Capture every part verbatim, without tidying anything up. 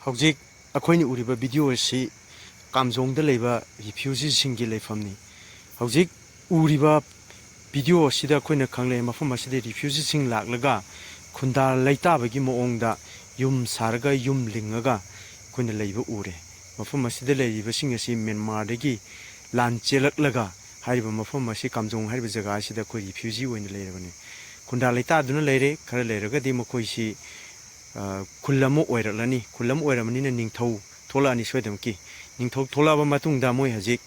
ꯍꯧꯖꯤꯛ ꯑꯩꯈꯣꯏꯅ ꯎꯔꯤꯕ ꯚꯤꯗꯤꯑꯣ ꯑꯁꯤ ꯀꯥꯝꯖꯣꯡꯗ ꯂꯩꯕ ꯔꯤꯐ꯭ꯌꯨꯖꯤꯁꯤꯡꯒꯤ ꯂꯩꯐꯝꯅꯤ꯫ ꯍꯧꯖꯤꯛ ꯎꯔꯤꯕ ꯚꯤꯗꯤꯑꯣ ꯑꯁꯤꯗ ꯑꯩꯈꯣꯏꯅ ꯈꯪꯂꯦ, ꯃꯐꯝ ꯑꯁꯤꯗ ꯔꯤꯐ꯭ꯌꯨꯖꯤꯁꯤꯡ ꯂꯥꯛꯂꯒ ꯈꯨꯟꯗꯥ ꯂꯩꯇꯥꯕꯒꯤ ꯃꯑꯣꯡꯗ ꯌꯨꯝ ꯁꯥꯔꯒ, ꯌꯨꯝ ꯂꯤꯡꯉꯒ ꯑꯩꯈꯣꯏꯅ ꯂꯩꯕ ꯎꯔꯦ꯫ ꯃꯐꯝ ꯑꯁꯤꯗ ꯂꯩꯔꯤꯕꯁꯤꯡ ꯑꯁꯤ ꯃ꯭ꯌꯥꯟꯃꯥꯔꯗꯒꯤ ꯂꯥꯟ ꯆꯦꯜꯂꯛꯂꯒ ꯍꯥꯏꯔꯤꯕ ꯃꯐꯝ ꯑꯁꯤ, ꯀꯥꯝꯖꯣꯡ ꯍꯥꯏꯔꯤꯕ ꯖꯒꯥ ꯑꯁꯤꯗ ꯑꯩꯈꯣꯏ ꯔꯤꯐ꯭ꯌꯨꯖꯤ ꯑꯣꯏꯅ ꯂꯩꯔꯕꯅꯤ꯫ ꯈꯨꯟꯗꯥ ꯂꯩꯇꯥꯗꯨꯅ ꯂꯩꯔꯦ꯫ ꯈꯔ ꯂꯩꯔꯒꯗꯤ ꯃꯈꯣꯏꯁꯤ, ꯑ, ꯈꯨꯜ ꯑꯃ ꯑꯣꯏꯔꯛꯂꯅꯤ꯫ ꯈꯨꯜ ꯑꯃ ꯑꯣꯏꯔꯕꯅꯤꯅ ꯅꯤꯡꯊꯧ ꯊꯣꯛꯂꯛꯑꯅꯤ ꯁꯣꯏꯗꯅꯃꯛꯀꯤ꯫ ꯅꯤꯡꯊꯧ ꯊꯣꯛꯂꯛꯑꯕ ꯃꯇꯨꯡꯗ ꯃꯣꯏ ꯍꯧꯖꯤꯛ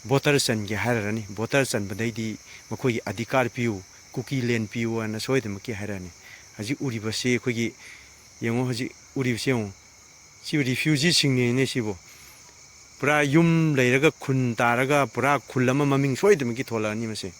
ꯚꯣꯇꯔ ꯆꯟꯒꯦ ꯍꯥꯏꯔꯔꯅꯤ꯫ ꯚꯣꯇꯔ ꯆꯟꯕꯗꯩꯗꯤ ꯃꯈꯣꯏꯒꯤ ꯑꯙꯤꯀꯥꯔ ꯄꯤꯌꯨ, ꯀꯨꯀꯤ ꯂꯦꯟ ꯄꯤꯌꯨ ꯍꯥꯏꯅ ꯁꯣꯏꯗꯅꯃꯛꯀꯤ ꯍꯥꯏꯔꯛꯑꯅꯤ꯫ ꯍꯧꯖꯤꯛ ꯎꯔꯤꯕꯁꯤ ꯑꯩꯈꯣꯏꯒꯤ, ꯌꯦꯡꯉꯣ, ꯍꯧꯖꯤꯛ ꯎꯔꯤꯕꯁꯤ ꯌꯦꯡꯉꯣ꯫ ꯁꯤꯕꯨ ꯔꯤꯐ꯭ꯌꯨꯖꯤꯁꯤꯡꯅꯤꯅꯦ ꯁꯤꯕꯨ꯫ ꯄꯨꯔꯥ ꯌꯨꯝ ꯂꯩꯔꯒ ꯈꯨꯟ ꯇꯥꯔꯒ ꯄꯨꯔꯥ ꯈꯨꯜ ꯑꯃ ꯃꯃꯤꯡ ꯁꯣꯏꯗꯅꯃꯛꯀꯤ ꯊꯣꯛꯂꯛꯑꯅꯤ ꯃꯁꯦ꯫